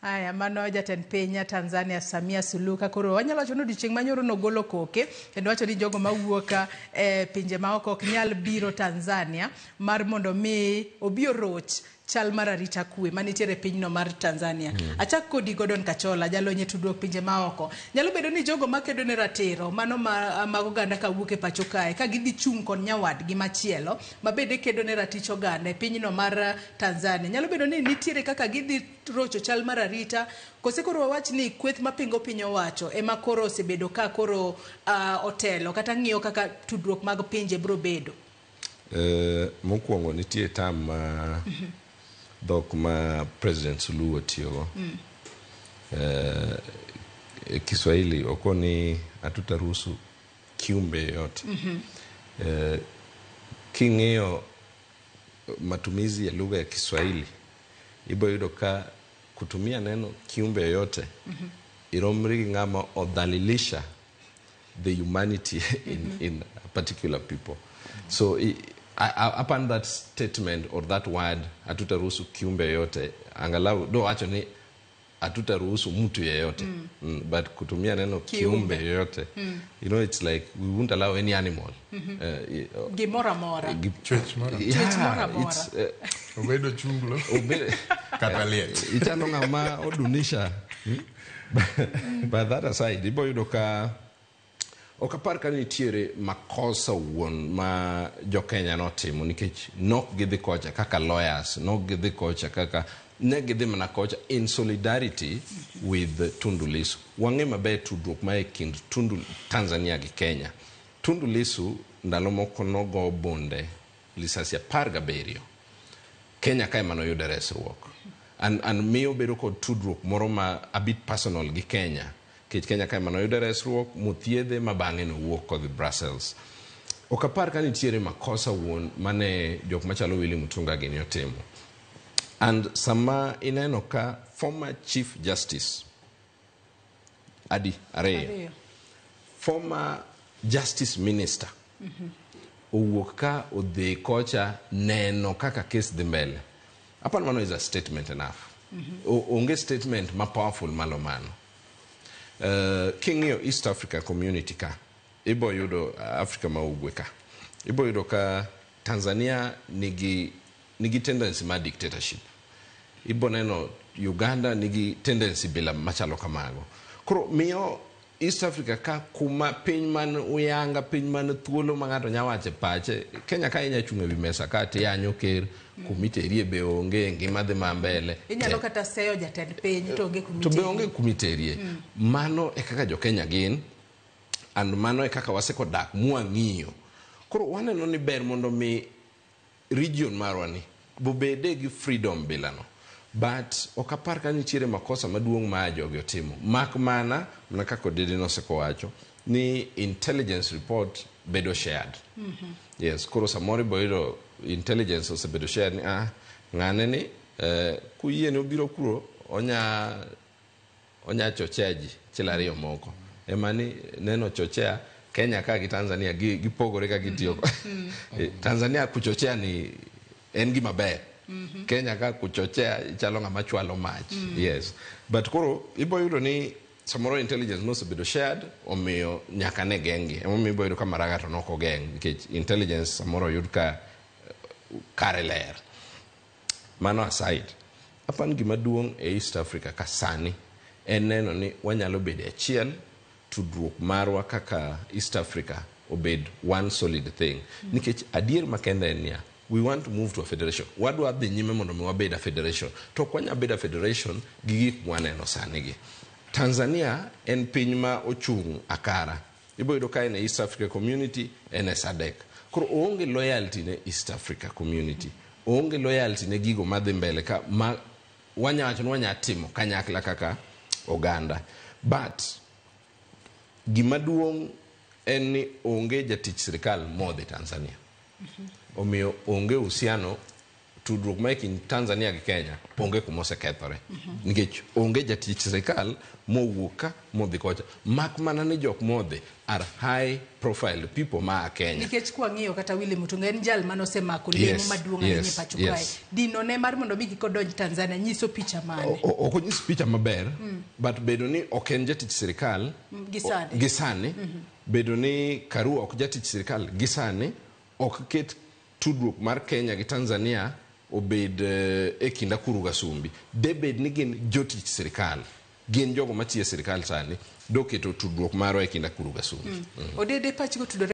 Aya, mano jatend piny Tanzania Samia Suluhu. Ka koro wanyalo wacho ni odiochieng' manyoro nogolo koke kendo wacho ni jogo mawuok e pinje maoko ok nyal biro Tanzania mar mondo mi obi oroch chal mar arita kwe manitiere e pinyno mar Tanzania. Achak kodi Gordon Kachola, jalony e tudruok pinje maoko. Nyalo bedo ni jogo makedo ne ratiro mano ma, mag oganda kawuok e pacho kae ka gidhi chung' kod nyawadgi machielo ma bende kedo ne ratich oganda e pinyno mar Tanzania. Nyalo bedo ni nitiere kaka gidhi rocho chal mar arita kose koro wawach ni kweth mapingo piny owacho ema koro osebedo ka koro otelo kata ng'iyo kaka tudruok mag pinje biro bedo. Mokwongo nitie term ma dhok ma President Suluhu otiyogo. E Kiswahili okoni hatutaruhusu kiumbe yoyote. King'iyo matumizi ya lugha ya Kiswahili, ibo yudo ka kutumia neno kiumbe yoyote iromri gi ng'ama odhalilisha the humanity in a particular people. So upon that statement or that word, hatutaruhusu kiumbe yoyote, angalau do wacho ni hatutaruhusu mtu yeyote, but kutumia neno kiumbe, kiumbe yoyote, it's like we won't allow any animal. Gimoro amora. Chwech moro. Chwech moro amora. It's, Obedo chunglo kata liech. Ichalo ng'ama odunisha. But that aside, ibo yudo ka ok apar ka nitiere makosa wuon ma jokenya notimo, nikech nok gidhi kocha kaka lawyers, nok gidhi kocha kaka ne gidhi mana kocha in solidarity with Tundu Lissu. Wang'e maber tudruok ma e kind Tundu Tanzania gi Kenya. Tundu Lissu ndalo moko nogo bunde lisasi 17 Kenya kae manoyude resruok and miyo bedo kod tudruok moro ma a bit personal gi Kenya, nikech Kenya kae manoyude resruok mothiedhe ma bang'e nowuok kodhi Brussels. Ok apar ka nitiere makosa wuon mane jok machalo Willy Mutunga gini otimo. And sama ineno ka former Chief Justice adi ariyo, Ariyo. Former Justice Minister owuok ka odhi kocha neno kaka case dhi mbele, apani mano is a statement enough. Onge statement ma powerful malo mano. King'iyo East Africa Community ka, ibo yudo Africa ma ugwe ka, ibo yudo ka Tanzania nigi tendency mar dictatorship. Ibo neno Uganda nigi tendency bila machalo kamago. Koro miyo East Africa ka kuma piny man uyanga, piny man thuolo ma ng'ato nya wache pache. Kenya ka inya chung' ewi mesa ka tiyanyo ker, kumiterie be onge, ngima dhi ma mbele. Inyalo kata seyo jatend piny to onge to be kumiterie. Onge kumiterie. Mano e kaka jokenya gin and mano e kaka wasekodak mwang'iyo. Koro waneno ni ber mondo mi region marwa ni bobede gi freedom bilano, but ok apar ka nitiere makosa maduong' ma jogi otimo, mak mana kaka Odede nosekowacho ni intelligence report bedo shared. Yes, koro samoro ibo yudo intelligence osebedo shared ni ng'ane ni kuyie ni obiro kuro onya chochea ji achiel ariyo moko ema ni neno chochea. Kenya ka gi Tanzania gipogore ka gitiyo. Tanzania kuchochea ni en gima ber, Kenya ka kuchochea chalo ng'ama chwalo mach. Yes, but koro ibo yudo ni samoro intelligence nosebedo shared, omiyo nyaka ne geng'gi. Emomiyo ibo yudo ka Maraga to nok ogeng', nikech intelligence samoro oyud ka kare ler. Mano aside, apani gima duong' e East Africa ka sani en neno ni wanyalo bedo e achiel, tudruok marwa kaka East Africa obed one solid thing, nikech adier makende en niya, we want to move to a federation. Wadwa dhi nyime mondo mi wabed a federation, to ok wanyal bedo a federation gi gik mwaneno sani gi. Tanzania en piny ma ochung' akara. Ibo yudo ka en e East Africa Community, en e SADC. Koro oonge loyalty ne East Africa Community, oonge loyalty ne gigo madhi mbele ka ma wanya wacho ni wanya timo kanyakla kaka oganda. But gima duong' en ni onge jatich sirikal modhi Tanzania, omiyo onge uhusiano. Tudruok ma e kind Tanzania gi Kenya onge kuma osekethore. Nikech onge jatich sirikal mowuok ka modhi kocha. Mak mana ni jok modhi are high profile people ma a Kenya. Nikech kwang'iyo kata Willy Mutunga en jal manosemako lemo maduong' ahinya e pacho kae. Dino ne mar mondo mi kik odonj Tanzania nyiso picha mane? Ok onyis picha maber, but bedo ni ok en jatich sirikal gi sani. Gi sani, bedo ni Karua ok jatich sirikal gi sani, ok ket tudruok mar Kenya gi Tanzania obed e kind akuru gasumbi. De bed ni gin jotich sirikal, gin jogo matiyo e sirikal sani, doketo tudruok marwa e kind akuru gasumbi. Odede pachgo tudore.